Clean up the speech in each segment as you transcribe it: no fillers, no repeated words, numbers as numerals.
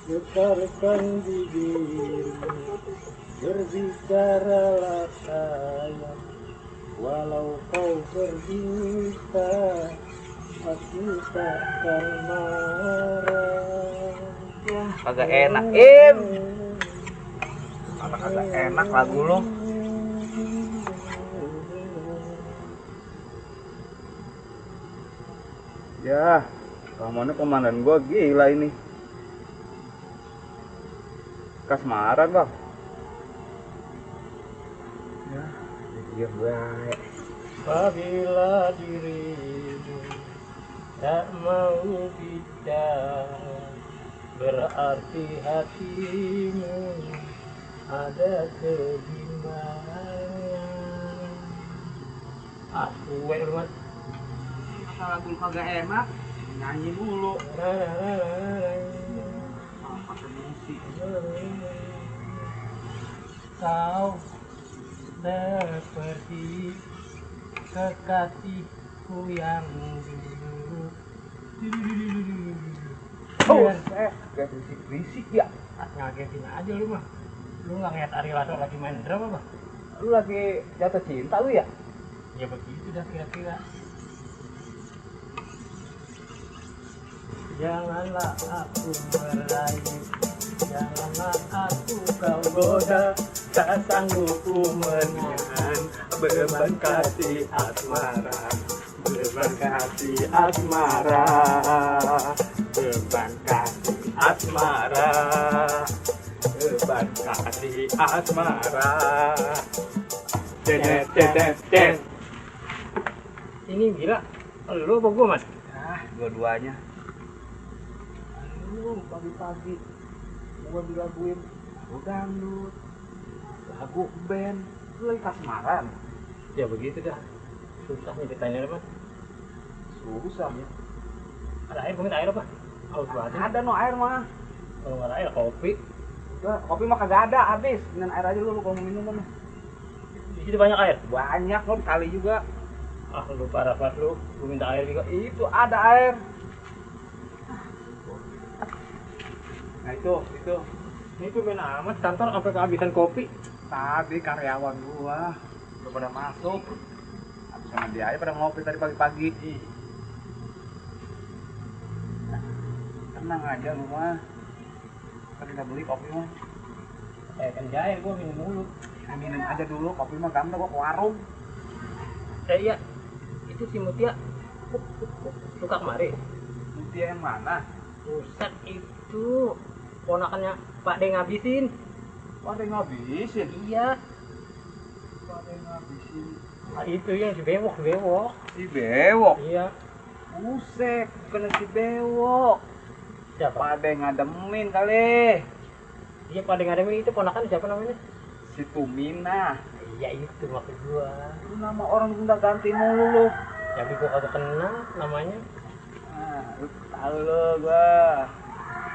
Getarkan bibirmu, berbicaralah sayang. Walau kau berdusta, aku takkan marah. Ya, kagak enak, Im. Kagak enak lagu lo. Ya, kamu komandan gua gila ini. Kasmaran, Bang. Ya, dia baik. Apabila dirimu tak mau bicara, berarti hatimu ada kebimbangan. Aku Mas. Masa lagu kagak enak, nyanyi mulu. Pakai musik. Kau seperti kekasihku yang dulu. Oh, kayak berisik ya. Ngagetin aja lu mah. Lu nggak ngeliat Ari Lasso lagi main drum apa? Lu lagi jatuh cinta lu ya? Ya begitu dah kira-kira. Janganlah aku merayu, janganlah aku kau goda, tak sanggup ku menahan beban kasih asmara, beban kasih asmara, beban kasih asmara, beban kasih asmara. Dedet dedet dedet. Ini gila, lu apa gua Mas? Ah, dua-duanya. Lu pagi-pagi gua dilaguin lagu dangdut, lagu band, lu lagi kasmaran. Ya begitu dah. Susah nih ditanya apa? Susah ya. Ada air, minta air apa? Haus banget. Ada no air mah. Kalau nggak ada air, kopi. Udah, kopi mah kagak ada, habis. Dengan air aja lu kalau mau minum kan. Di situ banyak air. Banyak lo kali juga. Ah, lu parah banget lu. Lu minta air juga. Itu ada air. Nah itu. Ini tuh main amat kantor sampai kehabisan kopi. Tadi karyawan gua udah pada masuk. Habis sama dia aja pada ngopi tadi pagi-pagi. Nah, tenang aja lu mah. Kan kita beli kopi mah. Kan jair gua minum mulu. Minum aja dulu, kopi mah gampang gua ke warung. Iya. Itu si Mutia suka kemari. Mutia yang mana? Pusat itu ponakannya Pak De ngabisin. Ada yang ngabisin. Iya. Ada yang ngabisin. Nah, itu yang si bewok. Si bewok. Iya. Busek, bukan si bewok. Siapa? Pada yang ngademin kali. Iya, Pak De ngademin itu ponakan siapa namanya? Si Tumina. Iya itu maksud gua. Lu nama orang udah ganti mulu lu. Tapi gua kagak kenal namanya. Nah, lu tahu lu gua.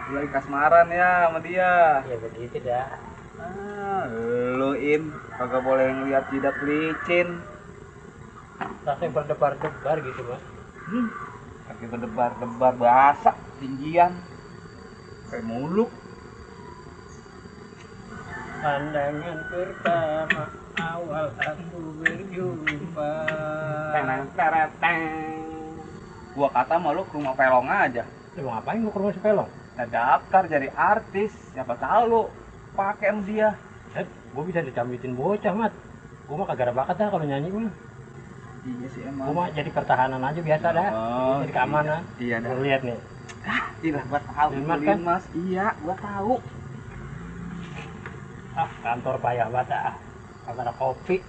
Lu lagi kasmaran ya sama dia. Ya begitu dah. Ah, lu Im, kagak boleh ngeliat jidat licin. Rasanya berdebar-debar gitu mas. Kaki berdebar-debar basah, tinggian. Kayak muluk. Pandangan pertama awal aku berjumpa. Teng. Gua kata mau lu ke rumah Pelong aja. Lu mau ngapain gua ke rumah si Pelong? Nah, daftar jadi artis. Siapa tahu lu pakai sama dia. Gua bisa dicambitin bocah mat. Gua mah kagak ada bakat dah kalau nyanyi mah. Iya sih emang. Gua mah jadi pertahanan aja biasa dah. Oh, Jadi keamanan. Iya dah. Lu lihat nih. Iya, gua tahu. Mas kan? Mas. Iya, gua tahu. Ah, kantor payah banget ah. Kagak ada kopi.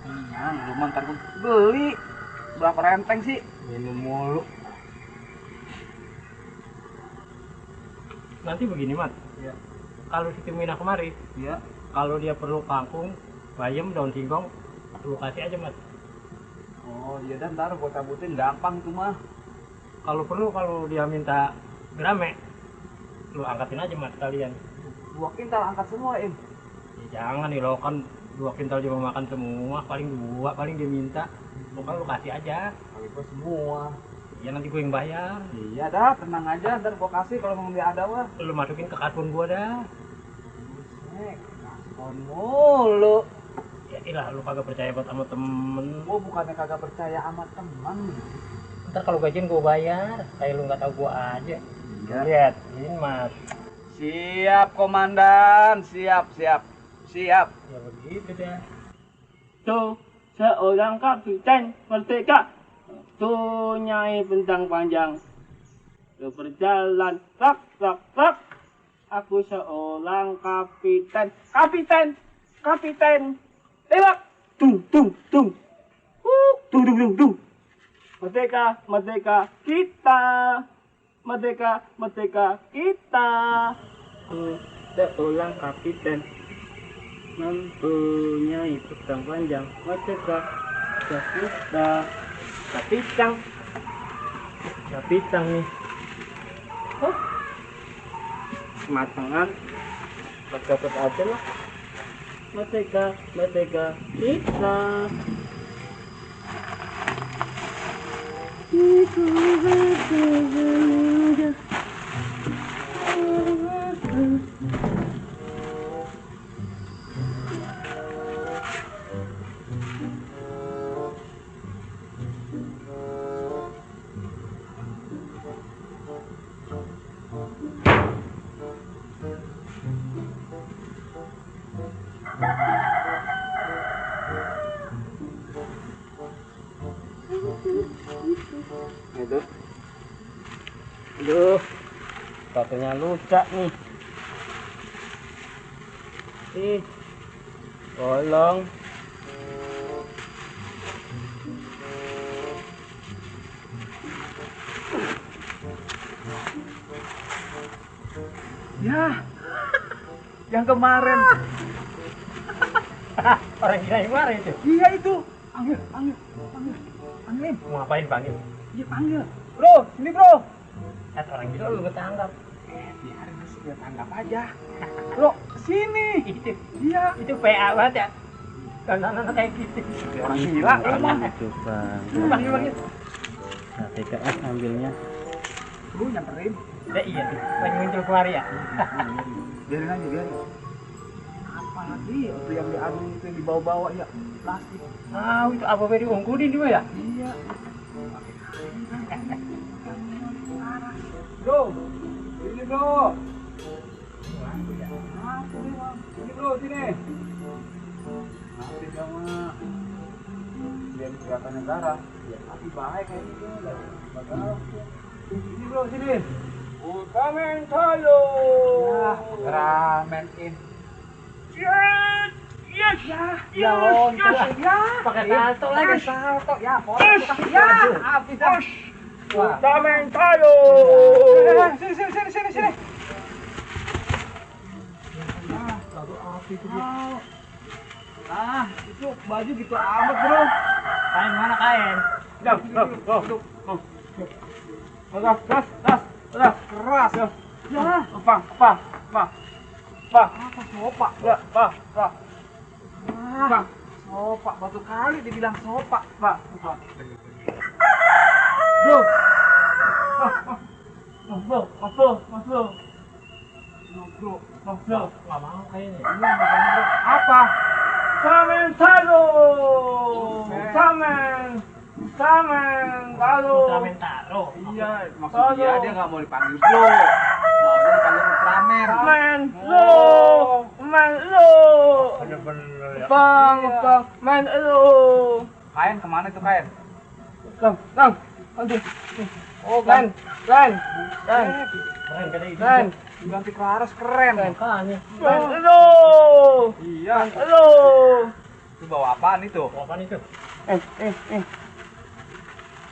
Iya, lu mah ntar gua beli. Berapa renteng sih? Minum mulu. Nanti begini mat. Iya. Kalau si Tumina kemari, Iya. kalau dia perlu kangkung, bayam, daun singkong, lu kasih aja mat. Oh, iya dan ntar gua cabutin gampang tuh mah. Kalau dia minta gerame, lu angkatin aja mat kalian. 2 kintal angkat semua, Im. Ya, jangan nih lo kan 2 kintal juga makan semua, paling 2 paling dia minta. Pokoknya lu kasih aja. Kali gua semua. Ya nanti gue yang bayar. Iya dah, tenang aja, ntar gua kasih kalau memang dia ada wah. Lu masukin ke kartun gue dah. Buset, kaskon mulu. Ya ilah lu kagak percaya buat sama temen. Gua bukannya kagak percaya sama teman. Ntar kalau gajian gue bayar, kayak lu nggak tahu gue aja. Iya. Lihat, ini mas. Siap komandan, siap. Ya begitu dah. Tuh, seorang kapiten merdeka. Tuh, Nyai bentang panjang. Berjalan, rak. Aku seorang kapiten. Kapiten. Tembak. Tung. Tung. Merdeka kita. Merdeka kita. Seorang kapiten mempunyai pedang panjang. Merdeka kita. Kapitang nih. Matangan. Dapat aja lah. Merdeka kita. Aduh. Katanya luca nih. Tolong. Ya, yang kemarin. Orang gila yang marah itu. Iya itu. Panggil. Mau ngapain panggil? Iya panggil. Bro, sini bro. Orang gila lu ketanggap. Biarin masih dia tanggap aja. Bro, sini. Iya. Itu PA banget ya. Anak-anak kayak gitu. Orang gila emang. Itu bang. Panggil. Nah, TKS ambilnya. Lu nyamperin. Iya tuh, lagi muncul kemari ya. Biarin aja. Apa lagi itu yang diadu itu yang dibawa-bawa ya? Plastik. Itu apa beri ungkudin juga ya? Iya. Bro, sini bro. Sini bro, sini. Nanti sama biar kelihatan negara. Ya, tapi baik kayak ini bro. Sini bro, sini. Ultraman Solo. Ramen in. Yes. Ya loncat ya. Pakai salto lagi. Salto ya, ya. Habis dah. Ultraman Solo. Sini. Api itu dia. Itu baju gitu amat bro. Kain mana kain? Udah keras ya. Ya. Apa sopa? Ya, Pak. Sopa batu kali dibilang sopa, Pak. Bro. Mas bro. Nggak mau kayaknya. Apa? Ultraman Solo. Ultraman Solo. Ultraman taro. Iya, maksudnya dia nggak mau dipanggil bro. Maunya dipanggil Ultraman. Man lo. Bener-bener ya. Bang, man lo. Kain kemana itu kain? Bang. Aduh. Oh, Ren. Keren kata itu. Ren. Ganti Klaras keren. Makanya. Man lo. Iya. Lo. Itu bawa apaan itu? Apaan itu?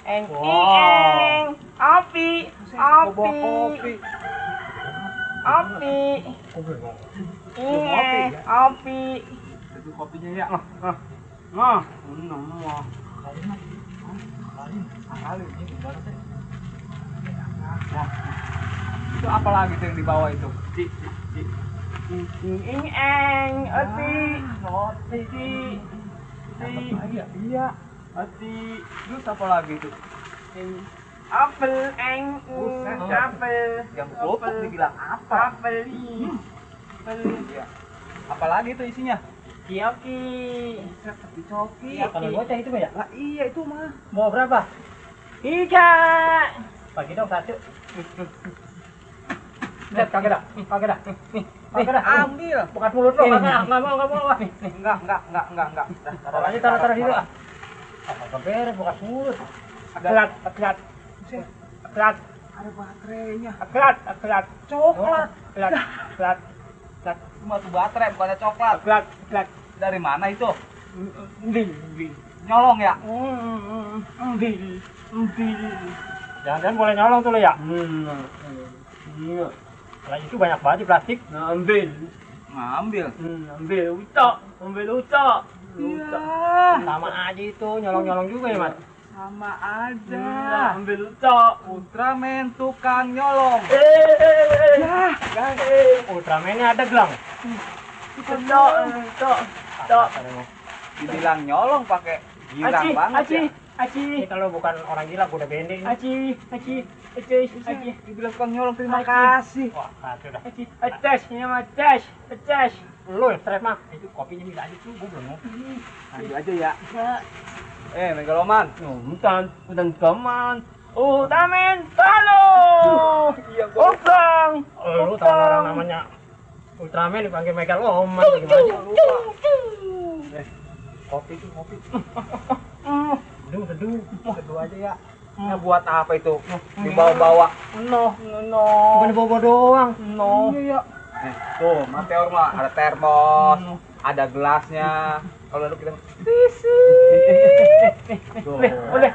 Wow. Api. Bawa kopi. Api. Itu kopinya ya. Nah. Kali. Itu apa lagi tuh yang dibawa itu? Api. Iya. Terus apa lagi itu? apel, Buset, apel, Yang kerupuk dibilang apa? apel, apel, Iya. Apalagi itu isinya? Yoki, Buset, tapi coki. Iya, kalau bocah itu mah ya. Lah iya itu mah. Mau berapa? 3, Bagi dong 1. Lihat kagak dah. Kagak dah. Kagak dah. Ambil. Bukan mulut lo, kagak. Enggak mau. Nih, Enggak. taruh aja, taruh situ. Kagak beres, bukan mulut. aklat, aklat, Buset, aklat, ada baterainya. aklat, Coklat. aklat, Cuma tuh baterai bukannya coklat. aklat, Dari mana itu? ambil, Nyolong ya? ambil. Jangan-jangan boleh nyolong tuh lo ya. Lah itu banyak banget di plastik. Ambil, Ngambil. ambil utak, ambil utak. Iya. Sama aja itu, nyolong-nyolong juga ya, Mas. Sama aja. Ambil utak. Ultraman tukang nyolong. Ya, Ultraman-nya ada gelang. utak. Dibilang nyolong pakai girang banget ya. Ini kalau bukan orang gila, gua udah bending. Aci. Dibilang tukang nyolong terima kasih. Wah, satu dah. Atas, ini mah atas. Lu yang stres mah. Itu kopinya bisa aja tuh, gua belum mau. Nanti aja ya. Megaloman. Bukan teman. Ultraman, halo. Iya, gua Obang. Lu tahu orang namanya Ultraman dipanggil Megaloman gimana? kopi tuh kopi. Seduh aja ya. Nah, buat apa itu? Dibawa-bawa. No. Bukan bobo doang. No. Iya. Tuh, meteor mah ada termos, ada gelasnya. Kalau lu kita tuh. Boleh.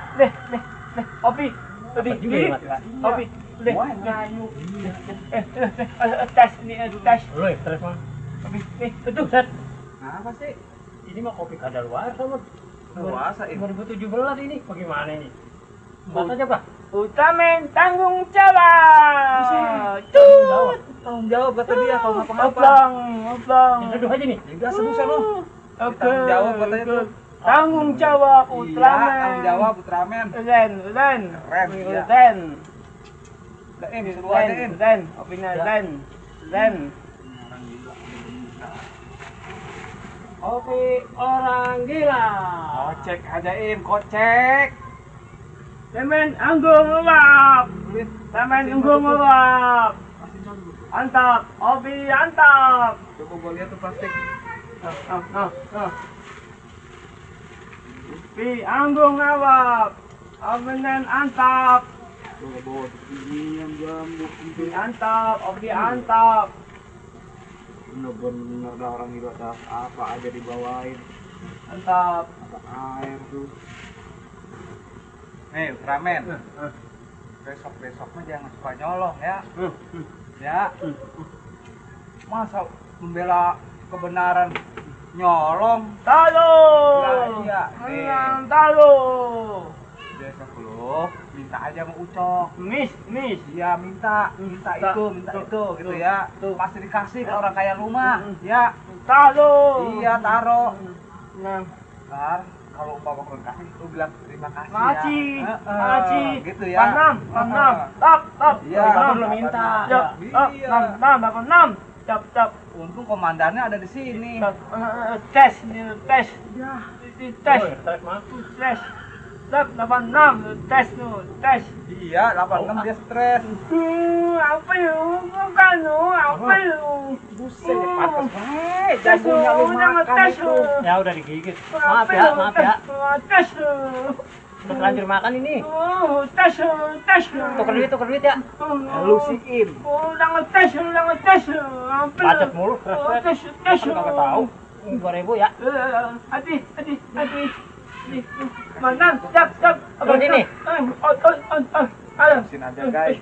Opi. Juga ya, Mas. Opi. Boleh. Wah, ngayu. Tes ini tes. Lu yang stres mah. Opi. Aduh, set. Apa sih? Ini mah kopi kadaluarsa sama. Puasa ini. 2017 ini. Bagaimana ini? Bahas aja, Pak. Ultraman tanggung jawab. Tanggung jawab kata dia kalau ngapa-ngapa. Obang. Yang seduh aja nih. Udah seduh sana. Oke. Tanggung jawab katanya tuh. Tanggung jawab Iya, Ultraman. tanggung jawab Ultraman. Len. Keren, iya. Len. Suruh aja Im. Len. Opina Len. Kopi orang gila. Kocek aja Im, kocek. Temen anggung lewap. Temen anggung lewap. Antap. Opi antap. Coba gua lihat tuh plastik. Opi anggung lewap. Omenen antap. Coba bawa ini yang jambu. Opi antap. Opi antap. Bener-bener dah orang gila dah. Apa aja dibawain. Antap. Ada air tuh. Nih, Ultraman. Besok mah jangan suka nyolong ya. Ya. Masa membela kebenaran nyolong? Talo. Iya, nih. Talo. Besok lu minta aja sama Ucok. Miss. Iya, minta itu gitu ya. Pasti dikasih ke orang kaya rumah. Ya. Talo. Iya, taro. Nah. Ntar kalau bapak lu kasih, lu bilang terima kasih Maci, ya. Maci, Gitu ya. Panam, Tap. Iya, Kamu belum minta. Cap, Iya. enam, cap. Untung komandannya ada di sini. Tes. Ya. Tes. Lu yang stres mah. Tes. Tap, 86, tes. Iya, 86 dia stres. Apa lu? Bukan lu, apa lu? Buset, pantas banget. Tes lu, Jagonya lu jangan makan tes itu. lu. Ya udah digigit. Maaf ya. Tes lu. Udah terlanjur makan ini. Tes lu. Tuker duit ya. Lu si Im. Ulang tes lu. Apa lu? Bacot mulu, stres. Tes Kan kagak tahu. 2.000 ya. Hati. Mantan, cap. Turun sini. Ayo. Sini aja guys.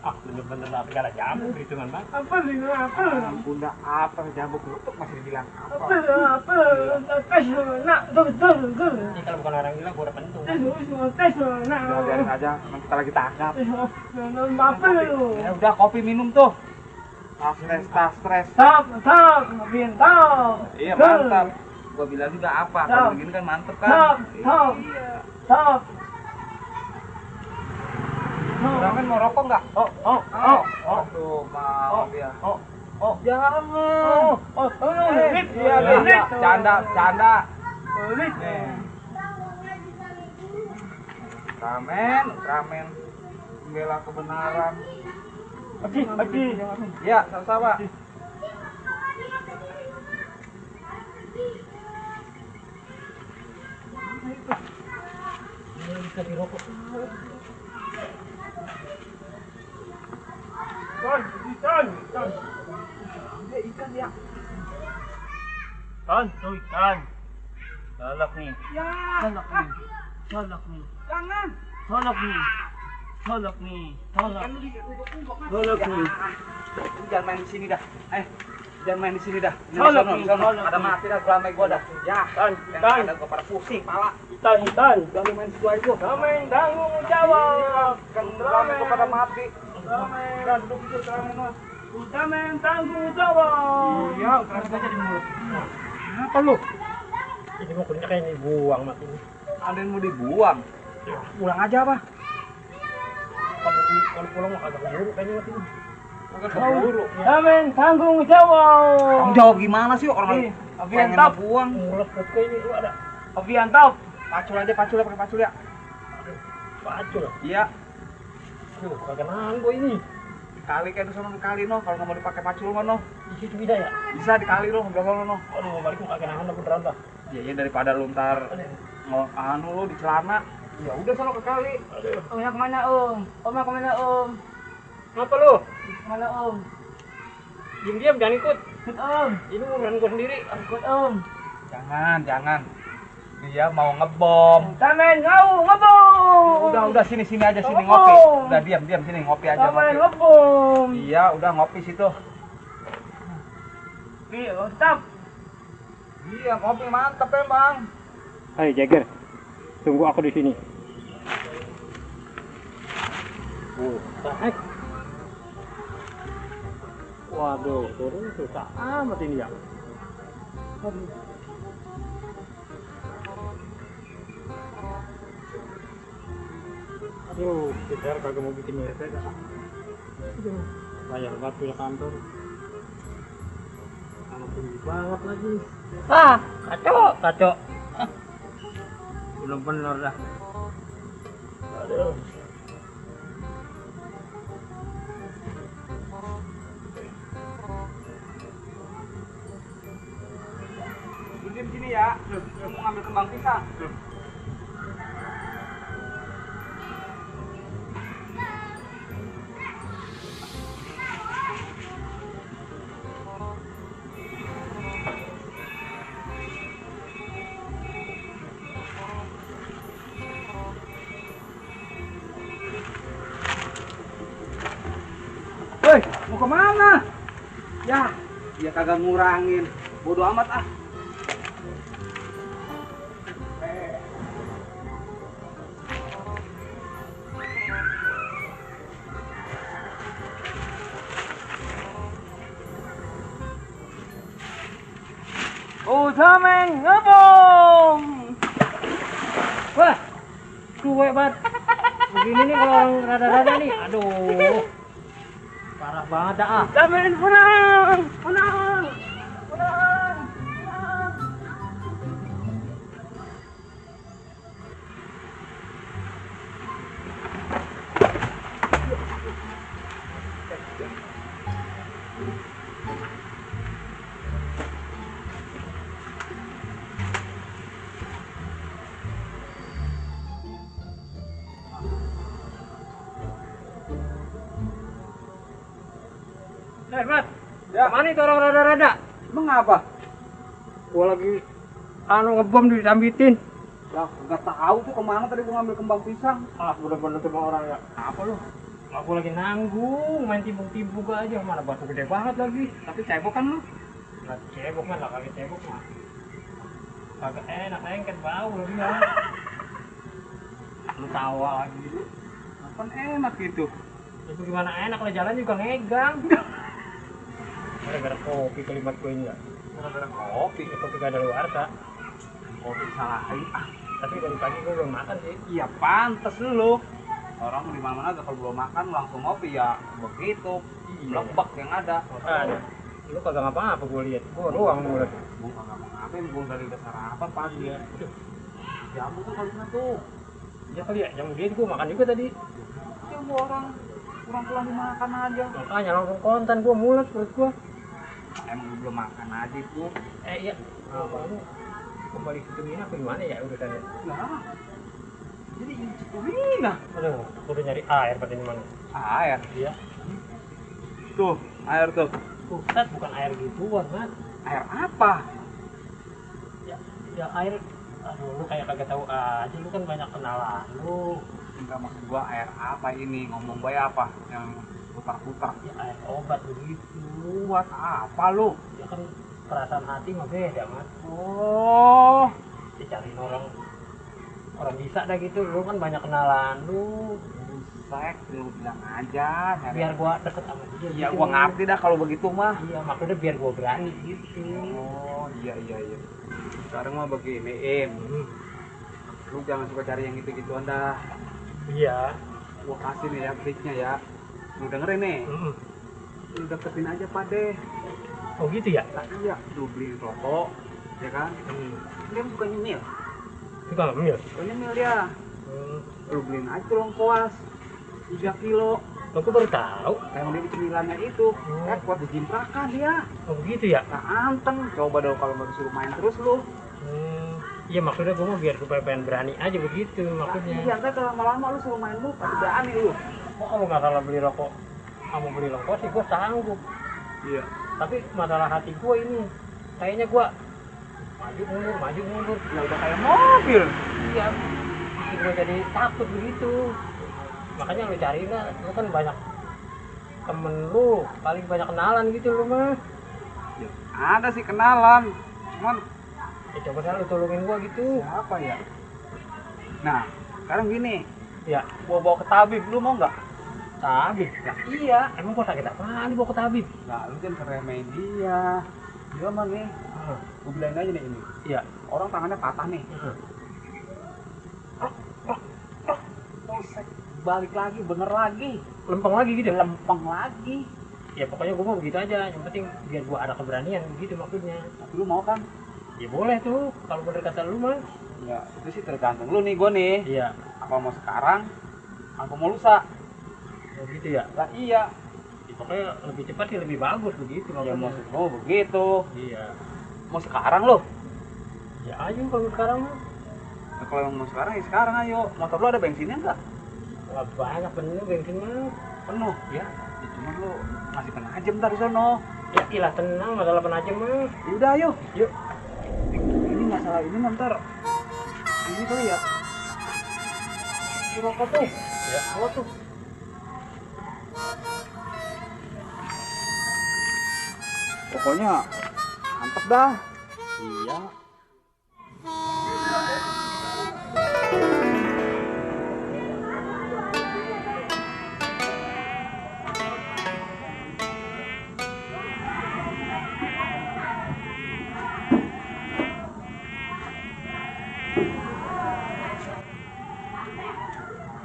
Bener-bener lah segala jamu perhitungan bang. Apa lu? Ampun dah, apa jambu kelutuk masih dibilang apa? Tes lu. Nak, tuh. Ini kalau bukan orang gila, gua udah pentung. Tes lu. Nak. Udah biarin aja, memang kita lagi tangkap. Apa lu? Ya udah kopi minum tuh. Tas stres. Tap, bintang. Iya mantap. Gua bilang juga apa? Kalau begini kan mantep kan? Tap. Ramen mau rokok nggak? Aduh, mau dia. Jangan. Iya, canda. Nih. Ramen. Membela kebenaran. Haji. Ya, sama-sama. Bisa dirokok. Ikan. Ikan ya. Tuh ikan. Salak nih. Ya. Salak nih. Jangan. Salak nih. Salak. Jangan main di sini dah. Jangan main di sini dah. Salak Sono, nih, sono. salak Ada nih. mati dah gelamai gua dah. Ya. Ikan. Ada gua pada pusing pala. Ikan. Jangan main situ aja. Ramen tanggung jawab. Kan gelamai gua pada mati. Ramen. Duduk itu ramen. Ramen tanggung jawab. Iya, keras aja di mulut. Apa lu? Ini mau kulitnya kayak dibuang mak ini. Ada yang mau dibuang. Pulang aja apa? Kalau pulang mah kagak keburu kayaknya mak ini. Kagak keburu. Ramen tanggung jawab. Tanggung jawab gimana sih orang Ih, pengen Aviantop. buang? Mulut kok ini tuh ada. Aviantop. Pacul aja pakai pacul ya. Pacul. Iya. Aduh, kagak nanggo ini. Kali kayak itu sama kali no, kalau nggak mau dipakai pacul mah no. Di situ bisa ya? Bisa dikali lo, nggak sono no. Aduh, mau balik kagak nahan beneran dah. Iya daripada lu ntar anu lu di celana. Ya udah sono ke kali. Aduh. Omnya kemana om? Oma kemana om? Ngapa lu? Kemana om? Diam-diam jangan ikut. Ikut om. Ini urusan gua sendiri. Ikut om. Jangan. Dia mau ngebom. Ramen ngebom. Udah sini aja sini Ngebom. ngopi. Udah diam sini ngopi aja Ramen ngopi. ngebom. Iya, udah ngopi situ. Iya, mantap. Iya, ngopi mantep emang. Hai Jagger, tunggu aku di sini. Waduh, turun susah amat ini ya. Aduh, kita kagak mau bikin WC dah. Aduh, bayar banget punya kantor. Anak tinggi banget lagi. Kacau. Belum bener dah. Aduh. Diam sini ya. Mau ngambil kembang pisang. Woi, mau kemana? Ya, dia kagak ngurangin. Bodoh amat ah. Ramen ngebom. Wah, cuek banget. Begini nih kalau orang rada-rada nih, aduh, parah banget dah. Ramen menang. Mat, Ya. mana itu orang rada-rada? Emang apa? Gua lagi ngebom disambitin. Ya, nggak tahu tuh kemana tadi gua ngambil kembang pisang. Bener-bener tuh orang ya. Apa lu? Aku lagi nanggung, main timbuk-timbuk aja, mana batu gede banget lagi. Tapi cebok kan lu? Nggak cebok mah, lah kagak cebok mah. Kagak enak, lengket bau lagi ya. Lu tawa lagi. Apaan enak gitu? Itu gimana enak lah, jalan juga ngegang. Gara-gara kopi kalimat gue ini ya. Gara-gara kopi. Kopi gak ada luar kak. Kopi salahin. Tapi dari pagi gue belum makan sih. Iya pantes lu. Orang di mana-mana aja kalau belum makan langsung ngopi ya begitu. Lebak yang ada. Makanya. Lu kagak ngapa-ngapa gue lihat. Gue doang mulut. Bung kagak mau ngapain, Bung dari udah sarapan pagi. Iya. Aduh. Jamu tuh kalinya tuh. Ya kali ya, jam begini gue makan juga tadi. Ya gua orang kurang pulang dimakan aja. Makanya langsung konten gue mulut perut gue. Emang lu belum makan aja tuh. Iya. Kamu kembali ke Tumina apa gimana ya urusannya? Nah, jadi ini Citumina. Aduh, udah nyari air pada mana? Air. Iya. Tuh, air tuh. Bukan, bukan air gituan, Mat. Air apa? Ya air. Aduh, lu kayak kagak tahu aja, lu kan banyak kenalan lu. Enggak, maksud gua air apa ini? Ngomong bae apa? Yang putar-putar. Ya air obat begitu. Buat apa lu? Ya kan perasaan hati mah beda, Mat. Oh, Dicariin orang bisa dah gitu, lu kan banyak kenalan lu. sek, lu bilang aja. Biar gua deket sama dia. Iya, gitu. gua ngerti dah kalau begitu mah. Iya, maksudnya biar gua berani gitu. Oh, iya. Sekarang mah begini, Im. Lu jangan suka cari yang gitu-gituan dah. Iya. Gua kasih nih ya triknya ya. Lu dengerin nih. Lu deketin aja Pade. Oh gitu ya? Nah, iya, lu beliin rokok, ya kan? Dia bukan nyemil. Suka ngambil? Bukan nyemil dia. Lu beliin aja tuh lengkoas 3 kilo. Aku baru tahu. Emang dia di cemilannya itu. Ya, kuat dijimprakan dia. Oh begitu ya? Nah, anteng. Coba dong kalau nggak disuruh main terus lu. Iya maksudnya gue mau biar supaya pengen berani aja begitu maksudnya. Iya, ntar kalau lama-lama lu suruh main lu pasti berani lu. Oh kalau nggak salah beli rokok, kamu beli rokok sih gue sanggup. Iya. Tapi masalah hati gue ini, kayaknya gue maju mundur. Ya udah kayak mobil. Iya, bikin gue jadi takut begitu. Makanya lu cariin lah, lu kan banyak temen lu, paling banyak kenalan gitu lu mah. Ya, ada sih kenalan. Cuman Ya coba dah lu tolongin gue gitu. siapa ya? Nah, sekarang gini. Ya, Gua bawa ke tabib, lu mau nggak? tabib. Ya, iya. Emang gue sakit apaan dibawa ke tabib? Nah, lu kan keremehin dia. Dia mah nih, gua bilangin aja nih ini. Iya. Orang tangannya patah nih. Balik lagi, bener lagi. Lempeng lagi gitu. Lempeng lagi. Ya pokoknya gue mau begitu aja, yang penting biar gue ada keberanian gitu maksudnya. Tapi lu mau kan? Ya boleh tuh, kalau bener kata lu mah. Ya, itu sih tergantung lu nih, gua nih. Iya. Apa mau sekarang? Apa mau lusa? Oh gitu ya. Lah iya. Ya, pokoknya lebih cepat sih lebih bagus begitu Ya maksudnya. maksud gua begitu. Iya. Mau sekarang lu? Ya ayo kalau sekarang mah. Nah, kalau mau sekarang ya sekarang ayo. Motor lu ada bensinnya enggak? Wah banyak bener bensin mah. Penuh ya. Ya cuma lu masih penajem ntar di sono. Ya ilah tenang masalah penajem mah. Ya udah ayo. Yuk. Ini masalah ini ntar. Ini kali ya. Rokok tuh. Ya apa tuh? Pokoknya mantep dah. Iya.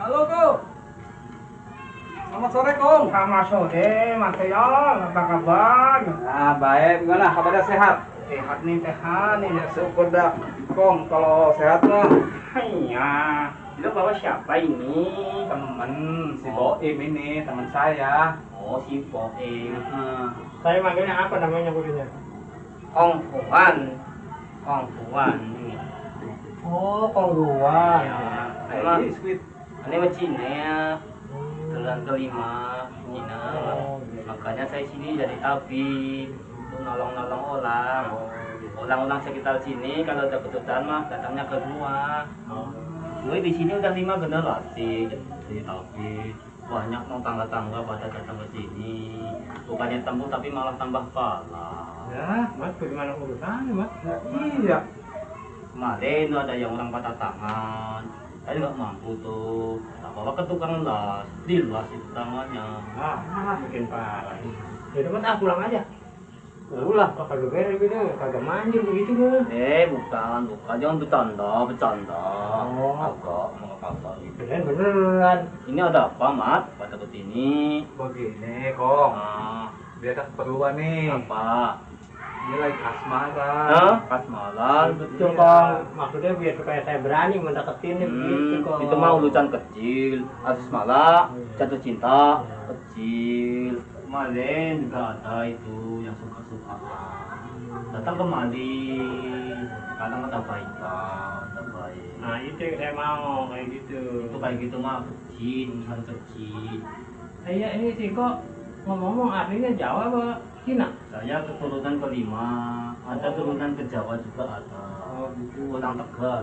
Halo, Kong. Selamat sore, Kong. Selamat sore, Mas Teo. Apa kabar? Nah, baik. Gimana? Kabarnya sehat? Sehat nih, sehat nih. Ya, syukur dah. Kong, kalau sehat mah Iya. Itu bawa siapa ini? temen si Boim ini, teman saya. Oh, si Boim. Saya manggilnya apa namanya bodinya? Kong Fuan. Kong Fuan. Oh, Kongguan. Ya, Sweet. ini mah Cina ya. Bulan kelima Cina. Oh, gitu. Makanya saya sini jadi tabib untuk nolong-nolong orang. Orang-orang sekitar sini kalau ada kesusahan mah datangnya ke gua. Gue di sini udah 5 generasi jadi tabib. Banyak mau tangga-tangga pada datang ke sini. Bukannya tembus tapi malah tambah pala. Ya, Mas, bagaimana urusannya, Mas? Ya, iya. Kemarin tuh ada yang orang patah tangan. Saya nggak mampu tuh. Tak bawa ke tukang las, dilas itu tangannya. Mungkin parah. Ya udah, Mas, pulang aja. Ulah, kagak beres gitu, kagak manjur begitu mah. Bukan, jangan bercanda. Oh. Agak mau kakak gitu. Beneran. Ini ada apa, Mat? Pada kesini. Begini, Kong. Ah, Dia ada keperluan nih. apa? Ini lagi kasmaran. Hah? Kasmaran. Betul Iya. kong. Maksudnya biar supaya saya berani mendeketinnya begitu kong. Itu mah urusan kecil. Asis malah jatuh cinta kecil. Kemarin juga ada itu yang suka-suka. Datang kemari. Kadang ada baikkan, ada baik. Nah itu yang saya mau kayak gitu. Itu kayak gitu mah kecil, urusan kecil. Saya ini sih kok ngomong-ngomong aslinya Jawa apa Cina? Saya keturunan kelima, ada turunan ke Jawa juga ada. Oh gitu. Orang Tegal.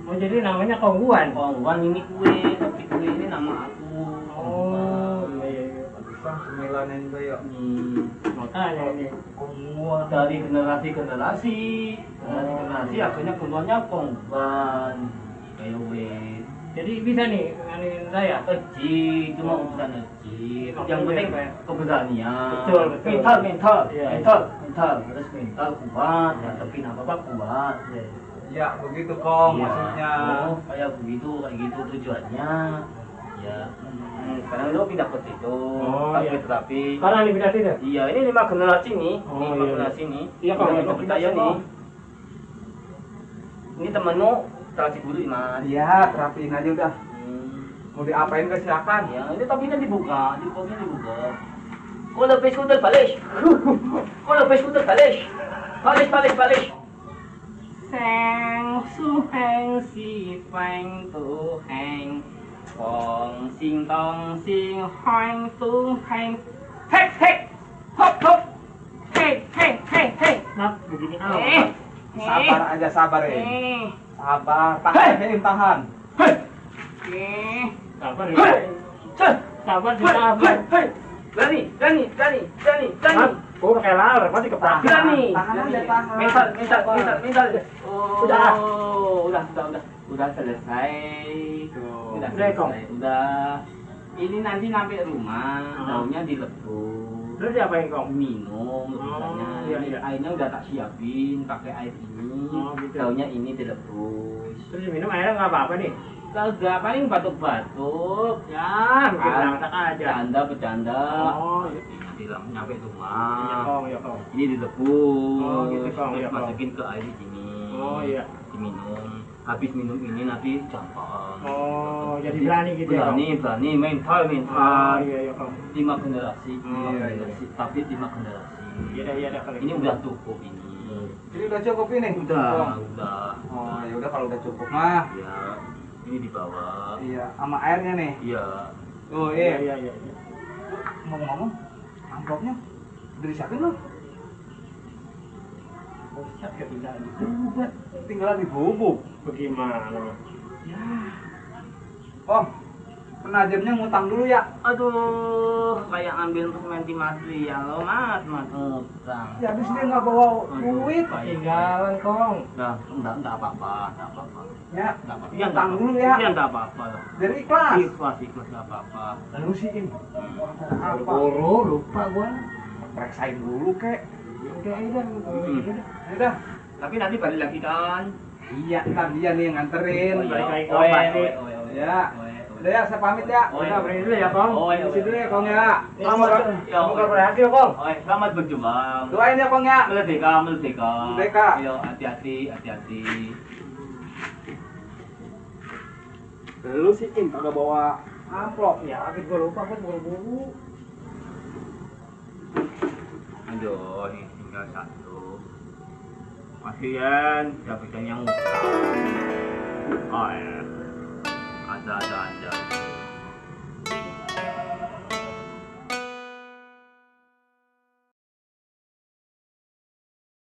Oh jadi namanya Kongguan? Kongguan ini kue, tapi kue ini nama aku. Oh iya. Bisa semilanin juga ya. Makanya ini. Kongguan dari generasi ke generasi akhirnya keluarnya Kongguan. Kayak wes. Jadi bisa nih nganin saya? Kecil, cuma urusan kecil. Yang Maksudnya penting apa ya? keberanian. Betul. Iya. Mental, terus mental kuat, hadapin apa kuat. Ya, begitu, Kong. Iya. Maksudnya. Oh, kayak gitu tujuannya. Ya. Sekarang lo pindah ke situ, Oh, iya. terapi. Sekarang nih pindah sini? Iya, ini 5 generasi nih. Oh, Ini 5 iya. generasi nih. Iya, Kong. Yang Pindah percaya sini, nih. Kong. Ini temenmu terapi dulu, Iman. Iya, terapiin aja udah. Mau diapain ke silakan. Ya, ini topinya dibuka, dibuka. Kau lebih skuter balik. Kau lebih skuter balik. Balik. Sang su hang si fang tu hang. Kong sing tong sing hang tu hang. Hek. Hop. Hek. Nah begini Sabar aja, sabar ya. Sabar, tahan. Sabar ya. Sabar ditahan. Berani. Gua pakai laler, pasti kepala. Berani. Tahan aja, tahan. Mental. Udah. Udah selesai. Tuh. Udah, Kong. Udah. Ini nanti sampai rumah, daunnya direbus. Terus diapain Kong? Minum misalnya. Iya, iya. Airnya udah tak siapin, pakai air ini. Oh, gitu. Daunnya ini direbus. Terus minum airnya nggak apa-apa nih? Kagak, paling batuk-batuk. Ya, bikin masak aja. Bercanda. Oh, iya. Nanti nyampe Iya rumah. Kong, iya Kong. Ini direbus. Oh, gitu, Kong. Terus Iya, Kong. masukin ke air di sini. Oh, iya. Diminum. Habis minum ini nanti gampang. Oh, jadi berani gitu ya, Kong? Berani, mental. Oh, iya Kong. 5 generasi, Oh, iya, tapi 5 generasi. Iya dah kalau Ini gitu. udah cukup ini. Ini udah cukup ini? Udah. Oh, ya udah kalau udah cukup mah. Ya, ini dibawa. Iya, sama airnya nih. Iya. Oh, Iya. iya. Ngomong-ngomong, amplopnya udah disiapin belum? Ustaz ketinggalan di bubuk. Tinggalan di bubuk. Bagaimana? Oh, penajamnya ngutang dulu ya. Aduh, kayak ngambil permen Masri ya lo, Mas utang. Ya habis dia nggak bawa duit. Ketinggalan Kong. Enggak apa-apa. Ya, Enggak apa-apa. ngutang dulu ya. Iya, enggak apa-apa. Dari ikhlas. Ikhlas enggak apa-apa. Lalu sih Im, apa? Boro lupa gua. Periksain dulu kek. Udah. Ya udah. Tapi nanti balik lagi kan. Iya, ntar dia nih yang nganterin. Balik lagi ke Oe, obat. oe. Ya. Udah ya, saya pamit ya. Oh, Udah, berani dulu ya Kong. Isi dulu ya, Kong ya. Semoga berhasil Kong. Oke, selamat berjuang. Doain ya, Kong ya. Merdeka. Merdeka. Ayo, hati-hati. Lu sih Im kagak bawa amplop. Ya, habis gua lupa kan buru-buru. Aduh, ini tinggal satu. Kasihan, dapatkan yang utang. Oh ya, ada.